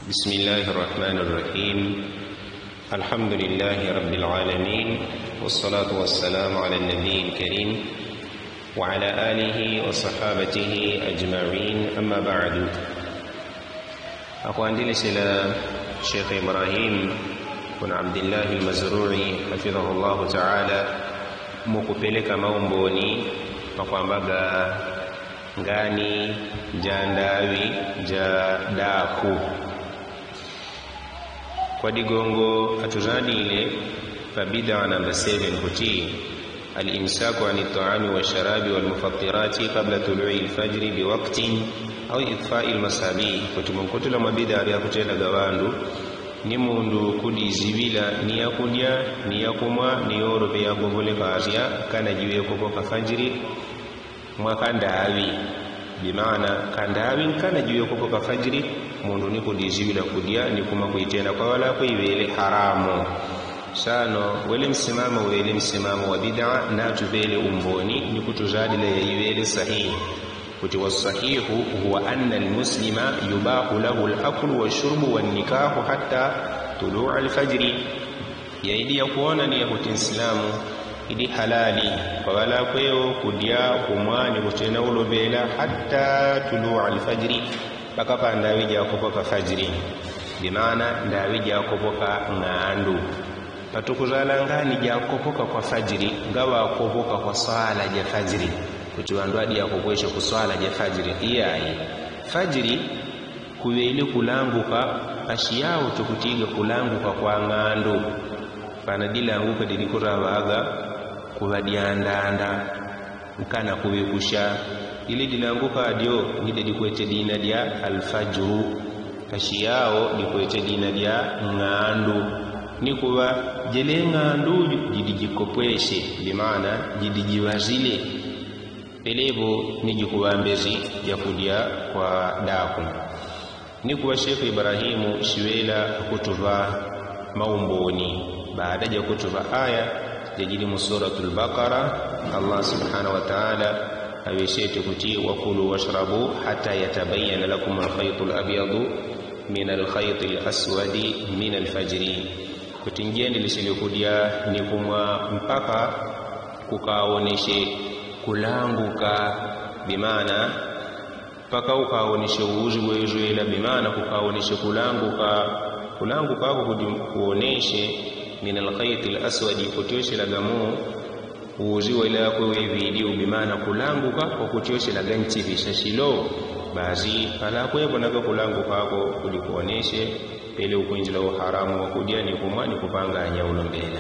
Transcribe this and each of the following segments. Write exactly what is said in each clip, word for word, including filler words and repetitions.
بسم الله الرحمن الرحيم. الحمد لله رب العالمين، والصلاة والسلام على النبي الكريم وعلى آله وصحابته أجمعين، أما بعد. Akwandile sila Sheikh Ibrahim bin Abdillah al-Mazrui hafidhahu Allahu taala mukupeleka maumboni makwambaga ngani ja ndawi ja daku. Kwa digongo atuzadile pa bida namba seven kuti: الإمساك عن الطعام والشراب والمفطرات قبل طلوع الفجر بوقت أو إطفاء المصابيح. Kuti munkutula mwa bida ya kutendaga wandu ni mundu kudiziwila ni ya kudya ni ya kumwa ni yolope ya govoleka asya kana jiwe kopo ka fajiri mwa kandawi. Bimaana kandawi nkana jiwe kopo ka fajiri mundu ni kudiziwila kudya ni kumwa kuitenda kwa wala kwiwele haramu. Sano wele msimamo wele msimamo wa bida na tupele umboni ni kutuzadila ya iwele sahihi. Kuti والصحيح هو أن المسلم يباح له الأكل والشرب والنكاح حتى طلوع الفجر. Yaidi ya kuona ni ya kuti nsilamu idi halali kwa wala kwewo kudya kumwa ni kutena ulopela hatta tulua alfajiri, paka pa ndawi ja kopo ka fajiri. Bimaana ndawi ja kopo ka ng'andu. Patukuzala ngani ja kopoka kwa fajiri ngawa kopoka kwa swala ja fajiri. Kuti wandu adi ya kopweshe ku swala ja fajiri iyayi. Fajiri kuwele kulanguka. Pashi yao tukutiga kulanguka kwa ng'andu. Pana dilanguka didikurawaga kuwa dyandanda nkana kuwe kusha. Ili dilanguka dyo ni dadikwete dina dya alfajuru. Pashi yao dikwete dina dya ng'andu. Ni kuwa jele ng'andu jidijikopweshe. Bimaana jidijiwazile. Pelepo ni jikuwambezi ja kudya kwa daku. Ni kuwa shekhu ibrahimu shiwela akutuwa maumboni baada ja kutuwa aya jajili mu suratul bakara. Allah subhanahu wataala aweshete kuti wakulu washrabu hata yatabayana lakum alkhaitu alabyadu min alkhaiti alaswadi min alfajiri. Kuti njendeleshele kudya ni kumwa mpaka kukawoneshe kulanguka. Bimaana paka ukawoneshe uzi wezwela bimaana kukawoneshe kulanguka. Kulanguka ako kuwoneshe min alkhaiti alaswadi kutyoshelaga mu uzi wela kwewe video bimaana kulanguka kwa kutyoshelaga nchipisha shilo. Basi pala kweponaga kulanguka ako kudikuwoneshe pele ukwinjila uharamu wa kudya ni kumwa ni kupanganya ulombela.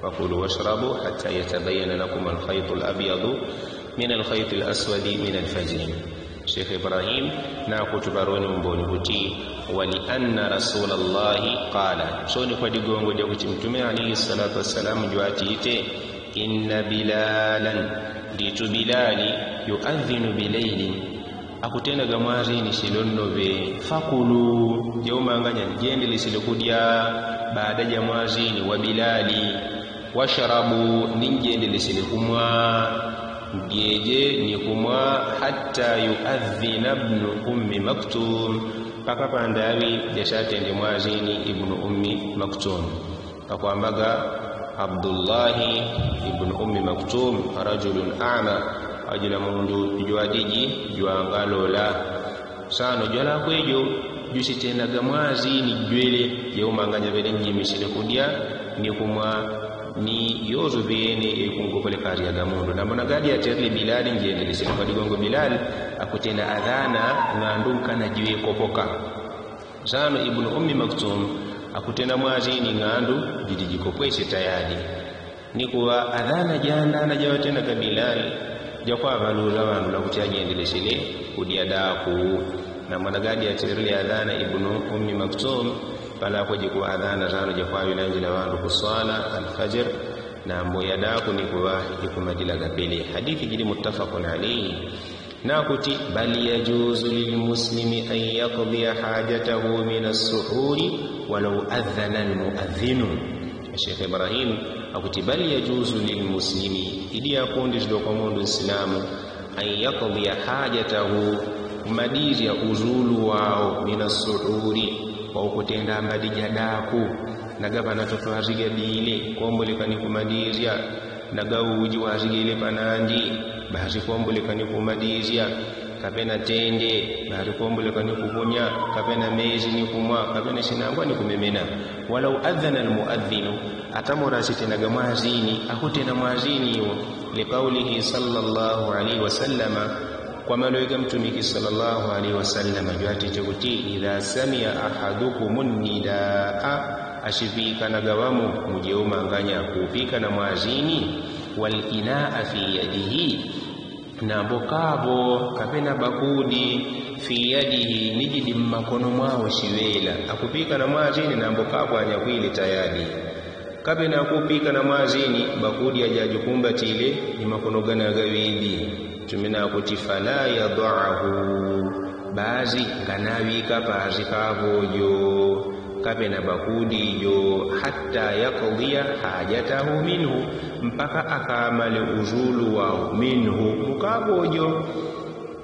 Wakulu washrabu hata yatabayana lakum alkhaitu alabyadu min alkhaiti alaswadi min alfajiri. Shekhu ibrahimu nakutuparoni umboni kuti walianna rasula llahi kala soni kwa digongo dya kuti mtume alaihi swalatu wasalamu jwatite inna bilalan nditu bilali yuadhinu bilaili akutendaga mwazini shilonnowe. Fakulu jeumanganya njendelesile kudya baada ja mwazini wa bilali. Washrabu ni njendelesile kumwa. Mdyeje ni kumwa hata yuadhina bnu ummi maktum paka pandawi jashatende mwazini ibnu ummi maktum. Pakwambaga abdullahi ibnu ummi maktum rajulun ama. Ajula mundu jwadiji jwangalola. Sano jwalakwejo jusitendaga mwazini jwele jeumanganya pele njimisile kudya ni kumwa ni yozo pene yeikungokolekali yagamundu nambo nagadi yaterle bilali njendelesile kwa digongo bilali akutenda adhana ng'andu nkana jiwe kopoka. Sano ibnu ummi maktum akutenda mwazini ng'andu jidijikopweshe tayadi. Ni kuwa adhana jandana jawatendaga bilali jakwaŵalula ŵandu lakuti ajendelesele kudya daku. Nambo nagadi yaterle adhana ibnu ummi maktum pala kweji kuwa adhana sano jakwaŵilanjila ŵandu kuswala alfajiri. Nambo ya daku ni kuwa ikumadilaga pele hadithi jili muttafakun alaihi. Nakuti bali yajuzu lilmuslimi an yakdiya hajatahu min alsuhuri walau adhana almuadhinu. Shekhu ibrahimu akuti bali yajuzu lilmuslimi idi yakundizidwa kwa mundu nsilamu an yakdiya hajatahu kumadizya uzulu wao min alsuhuri. Kwa ukutenda mbadi jadaku naga pana toto azigabile komboleka ni kumadizya. Naga uji wazigile panandi bazi komboleka ni kumadizya. Kapena tende bazi komboleka ni kukunya. Kapena mezi ni kumwa kapena sinangwa ni kumemena. Walau adhana almuadhinu, atamora sitinaga mwazini akutena mwazini iwo. Likaulihi sallallahu alaihi wasallama, kwa malwega mtumiki sallallahu alaihi wasallama jwatite kuti idha samia ahadukumu nidaa, ashipikanaga wamu muje umanganya kupikana mwazini. Walinaa fi yadihi, nambo kapo kapena bakudi fi yadihi nijidi mmakono mwao shiwela. Akupikana mwazini nambo kapo anyakwile tayadi. Kapena akupikana mwazini bakudi ajajukumbatile ni makono gana gaŵili. Tumina kuti fala yadaahu, bazi nganawika pazi kapojo. Kapena bakudi jo hatta yakdiya hajatahu minhu, mpaka akamale uzulu wao minhu mukapojo.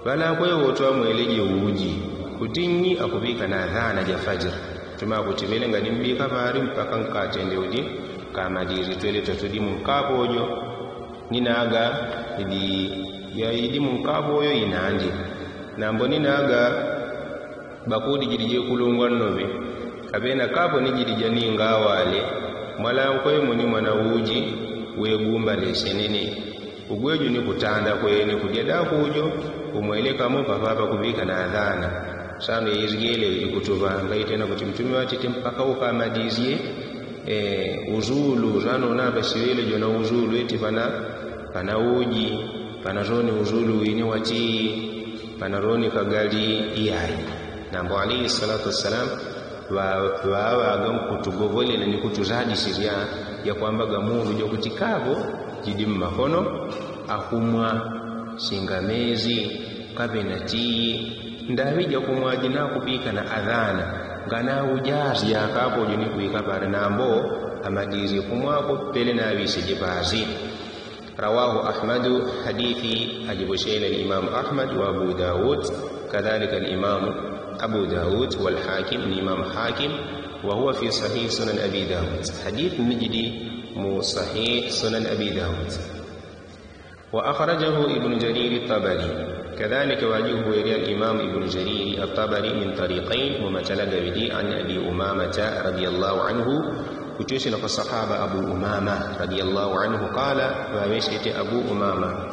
Ŵalakwe wotwamweleje uji kuti nyi akupikana adhana ja fajiri. Tuma kuti ŵele ngadimbika ŵali mpaka nkatende uji kamadizi twele twatudi munkapojo. Ninaga idi ya idi munkapojo inandi. Nambo ninaga bakudi jilije kulungwa nnoŵe. Kapena kapo nijilija ningawale mwalankwe mwenye mwana uji wegumba lesenene. Ugwejo ni kutanda kwene kuja dakujo. Umwelekamo papapa kupikana adhana. Sano yaizigele ikutuŵa ngaitena kuti mtumi watite mpaka ukamadizye uzulu. Sano unapasiwele jona uzulu eti pana pana uji pana soni uzulu wini wati pana soni kagali. Iyayi. Nambo alaihi salatu wassalam ŵaŵaga nkutugovolela ni kutuzadisisya yakwambaga mundu jakuti kapo jidi mmakono akumwa singa mezi kapena tiyi. Ndaŵi jakumwa jinakupikana adhana nganaujazi yakapojo ni kuika pale nambo amadizye kumwako pele naŵisije pazi. Rawahu ahmadu. Hadithi ajiboshele alimamu ahmad wa abu daud. Kadhalika alimamu abu daud walhakim ni imamu hakim. Wahuwa fi sahihi sunan abi daud. Hadithi nijidi mu sahihi sunan abi daud. Wa akharajahu ibnu jariri tabari. Kadhalika wajuhu weri alimamu ibnu jariri atabari min tarikain mu matalaga widi an abi umamata radiyallahu anhu. Kutyosila kwa sahaba abu umama radiyallahu anhu kala wawesete abu umama.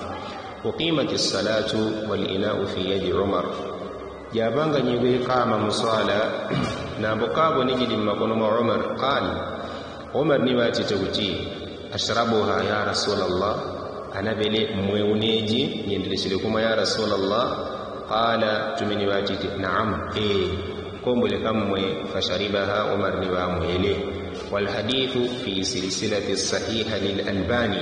Ukimat salatu walinau fi yadi umar. Japanganyigwe kama muswala nambo kapo nijidi mmakono mwa umar kala. Umar ni ŵatite kuti ashrabuha ya rasulallah. Anaŵele mmwe uneji nyendelesyele kumwa ya rasulallah. Kala tumini ŵatite naam. Ee. Komboleka mmwe. Fasharibaha umar ni ŵamwele. Walhadithu fi silsilati sahiha lilalbani.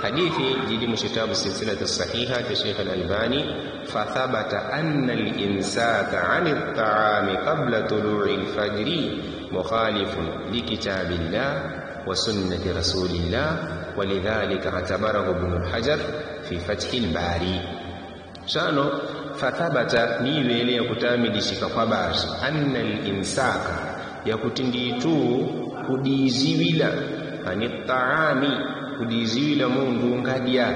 Hadithi jidi mu chitabu silsilati sahiha cha sheikh alalbani. Fathabata anna alinsaka ani ltaami kabla tului lfajiri mukhalifun likitabi llah wa sunnati rasuli llah. Walidhalika atabarahu bnu lhajar fi fathi lbari. Sano fathabata ni iŵele yakutamidisika kwa basi anna alinsaka yakuti nditu kudiziŵila ani ltaami kudiziŵila mundu ngadya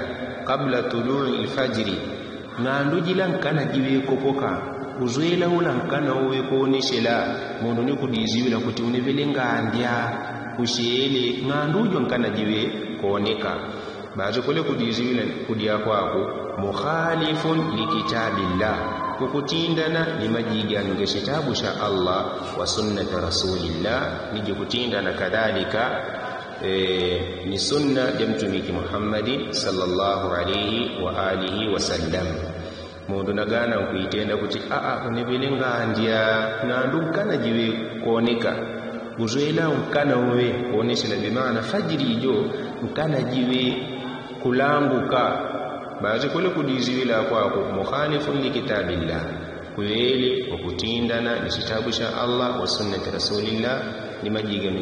kabla tului lfajiri. Ng'andu jila nkana jiŵe kopoka. Uzwela ula nkana uŵe konesela mundu ni kudiziŵila kuti uneŵele ngandya. Ushele ng'andu ujo nkana jiŵe koneka. Bazi kule kudiziŵila kudya kwaku mukhalifun likitabi llah. Kukutindana ni majigano ga chitabu cha allah wa sunnati rasuli llah ni jikutindana kadhalika ni sunna ja mtumiki muhammadi sallallahu alaihi wa alihi wasallam. Mundu nagana nkuitenda kuti aa uneŵele ngandya ng'andu nkana jiŵe koneka. Uzwela nkana uŵe konesela bimaana fajiri ijo nkana jiŵe kulanguka. Bazi kule kudiziŵila kwaku mukhalifun likitabi llah. Kuŵele wakutindana ni chitabu cha allah wa sunnati rasuli llah ni majigano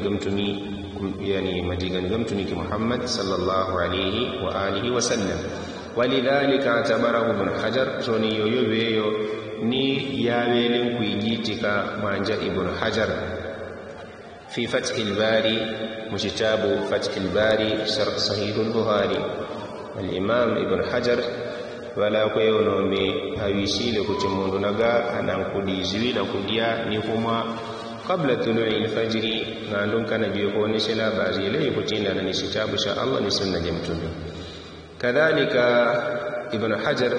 ga mtumiki muhammad sallallahu alaihi wa alihi wasallam. Walidhalika atabarahu bnu hajar soni yoyo ŵeyo ni yaŵele nkwijitika mwanja ibnu hajar. Fi fathi lbari, mu chitabu fathi lbari sharh sahihu lbuhari, alimam ibnu hajar ŵalakweyo nombe aŵishile kuti mundu naga anankudiziŵila kudya ni kumwa kabla tului lfajiri, ng'andu nkana jiŵe kuonesela bazi yeleye kutindana ni chitabu cha allah ni sunna ja mtume. Kadalika ibnu hajar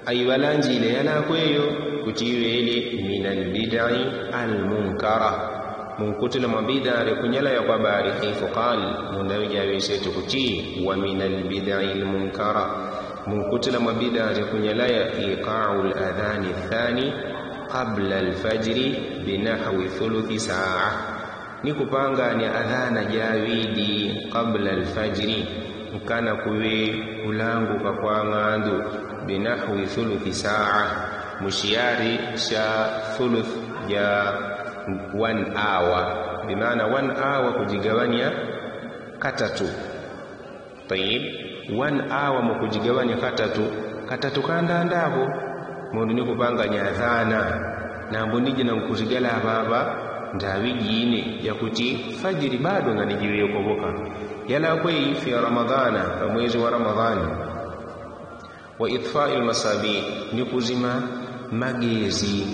aiŵalanjile yalakweyo kuti iŵele mina lbidai almunkara. Munkutila mwa bida lya kunyalaya kwa bali haithu kal, mundaŵi jaŵiseti kuti wa mina lbidai almunkara. Munkutila mwa bida lya kunyalaya ikau ladhani thani kabla lfajiri binahwi thuluthi saa. Ni kupanganya adhana jaŵidi kabla lfajiri nkana kuŵe kulanguka kwa ng'andu binahwi thuluthi saa, mu chiyari cha thuluth ja wan awa. Bimaana wan awa kujigaŵanya katatu. Tayib, wan awa mu kujigaŵanya katatu, katatu kandandako mundu ni kupanganya adhana. Nambo ni jina nkusigala ŵaŵa ndaŵi jine jakuti fajiri bado ngani jiŵe yokoŵoka. Yalakweyi fi ramadhana pa mwezi wa ramadhani. Wa itfai lmasabi, ni kuzima magezi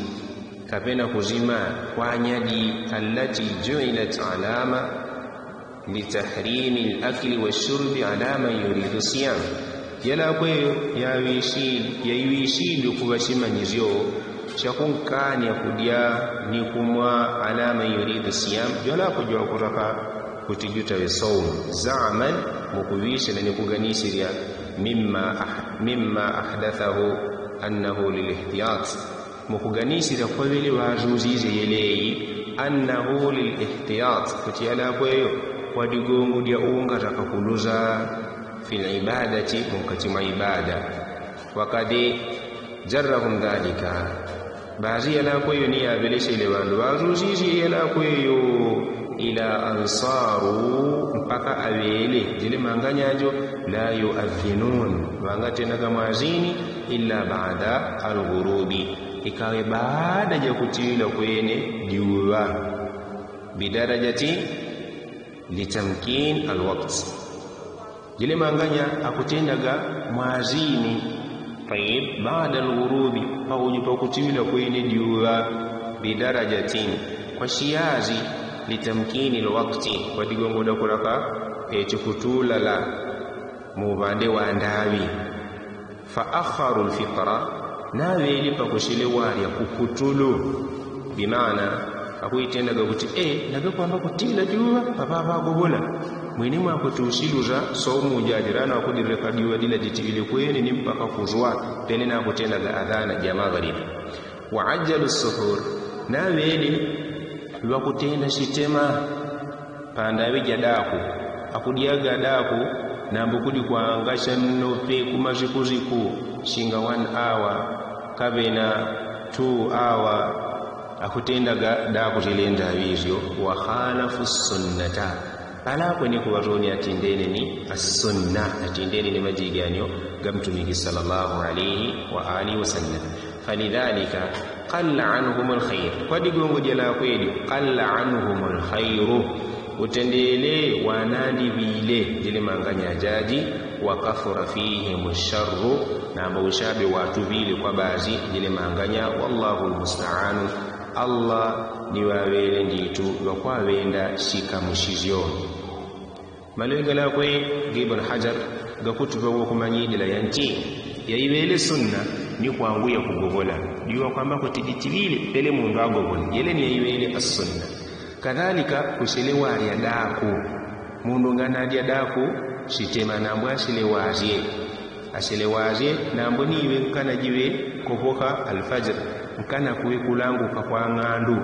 kapena kuzima kwa nyadi allati juilat alama litahrimi lakli walshurbi ala man yuridu siyam. Yalakweyo yaiŵishili kuŵa chimanyisyo chakunkanya kudya ni kumwa ala man yuridu siyam, jwalakwe jwakutaka kuti jutaŵe saumu zaman, mu kuŵishila ni kuganisirya mima ahdathahu annahu lilihtiyat. Mu kuganisirya kwaŵele ŵazuzizye yeleyi annahu lilihtiyat, kuti yalakweyo kwa digongo dya ungataka kuluza fi libadati, mu nkati mwa ibada. Wakad jarrahum dhalika, bazi yalakweyo ni yaŵelechele ŵandu ŵazuzizye yalakweyo ila ansaru, mpaka aŵele jele manganyajo la yuadhinun, ŵangatenaga mwazini illa bada algurubi, ikaŵe baada jakutiŵila kwene juŵa, bidarajati litamkin alwakti. Jele manganya akutendaga mwazini, tayib, bada algurubi, pauju pakutiŵila kwene juŵa, bidarajatin, kwa chiyazi, litamkin alwakti, kwa digongo dakulaka chikutulala mu uŵande wa ndaŵi. Fa akharu lfitra, naŵele pakuchelewarya kukutulu. Bimaana akuitendaga kuti e naga kwamba kutila juŵa papapagobola, mwini mwakutusiluza saumu jajirana wakudireka juŵa dila ditiŵile kwene ni mpaka kuzwa, pene nakutendaga adhana ja magharibi. Wa ajalu suhur, naŵele ŵakutenda chitema pandaŵi ja daku, akudyaga daku nambo kudi kwangasya nnope kumazikuziku, singa wan awa kaŵena tu awa, akutendaga daku jele ndaŵi jo. Wa khalafu sunnata, palakwe ni kuŵazoni atindene ni assunna, atindene ni majiganyo ga mtumiki sala llahu alaihi wa alihi wasallam. Falidhalika kalla anhum lkhairu, kwa digongo jalakweli kalla anhum lkhairu, utendele wanandiŵile jele manganya jaji. Wa kathura fihim lsharru, namba ushabe watuŵile kwa bazi jele manganya. Wallahu lmustaanu, allah ni ŵaŵele nditu ŵakwaŵenda shikamushizyo. Malwega lakwe ga ibnu hajar gakutuŵa wakumanyidila yanti yaiŵele sunna ni kwangu yakugogola, diwa kwamba kuti ditiŵile pele mundu agogola yele ni yaiŵele assunna. Kadhalika kuchelewarya daku, mundu nganadya daku chitema nambo achelewarye. Achelewarye nambo niŵe nkana jiŵe kopoka alfajiri, nkana kuŵe kulanguka kwa ng'andu,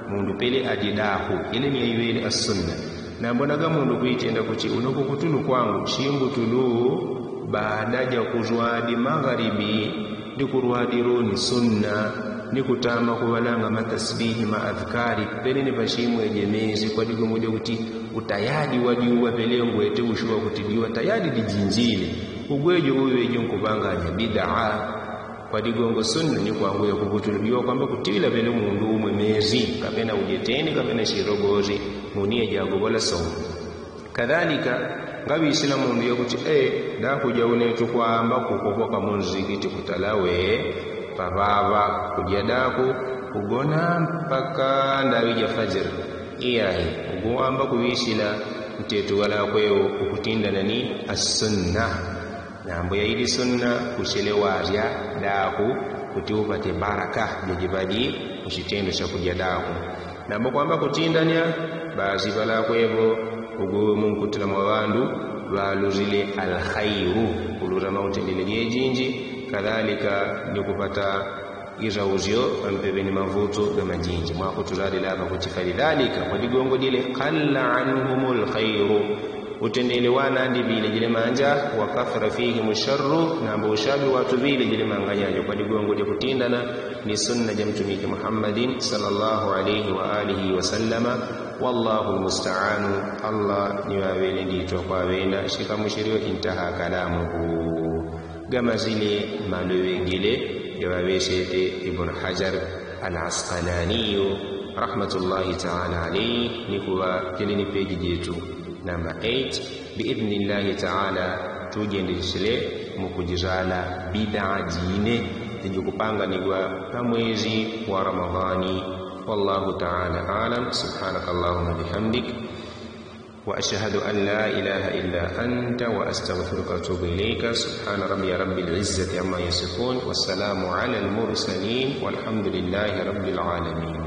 mundu pele adye daku yele ni yaiŵele assunna. Nambo naga mundu kuitenda kuti uno kukutulu kwangu chingutulu baada jakuzwadi magharibi, ndikurwadi roni sunna ni kutama kuŵalanga matasbihi maadhkari pele ni pachimweje mezi kwa digongo jakuti utayadi wa juŵa pele ngwete ushuŵa kuti juŵa tayadi dijinjile. Ugwejo uŵejo nkuŵanganya bidaa. Kwadi gongo sunna ni kwangu ya kuputula biwa kwamba kutila pele mundu umwe mezi kapena ujeteni kapena shirogozi muniya jagobola somu. Kadhalika ngawisila mundu yakuti e daku jaunetu kwamba kukokoka munzikiti kutalawe papapa kuja daku kugona mpaka ndawi ja fajiri. Iyayi uguwamba kuwisila ntetu wala kwewo ukutindana ni assunna. Nambo yaili sunna kuchele warya daku kuti upate baraka jajibadi kuchitendo chakuja daku. Nambo kwamba kutindanya basi pala kwepo uguwe munkutila mwa wandu waluzile alkhairu kulura mautendele jejinji kadhalika ni kupata irauzyo pampepeni mavutu gamajinji mwakutuzalilapa kuti falidhalika kwadigongo dile kalla anhum alkhairu. Utendele wana ndi pile jile manja wakafura fihim sharru nambo ushabi watu pile jile manganyajo kwadigongo jakutindana ni sunna jamtumiki muhammadin sallallahu alaihi wa alihi wa sallama. Wallahu almustaanu. Allah ni wawele nditwa kwawena shikamushiriyo intaha kalamuhu. Gamazile malowegele yawaweshete ibnu hajar alaskalaniyu rahmatullahi taala alaihi ni kuwa jele ni peji jetu namba eight. Biidhnillahi taala tujendejesele mukujizala bidaa jine jijikupanganigwa pamwezi wa ramadhani. Wallahu taala alam subhanaka allahuma bihamdik. Wa ashhadu an la ilaha illa anta wa astaghfiruka wa atubu ilaika subhana rabbiya rabbil izzati amma yasifun wa salamu ala almursalin walhamdulillahi rabbil alamin.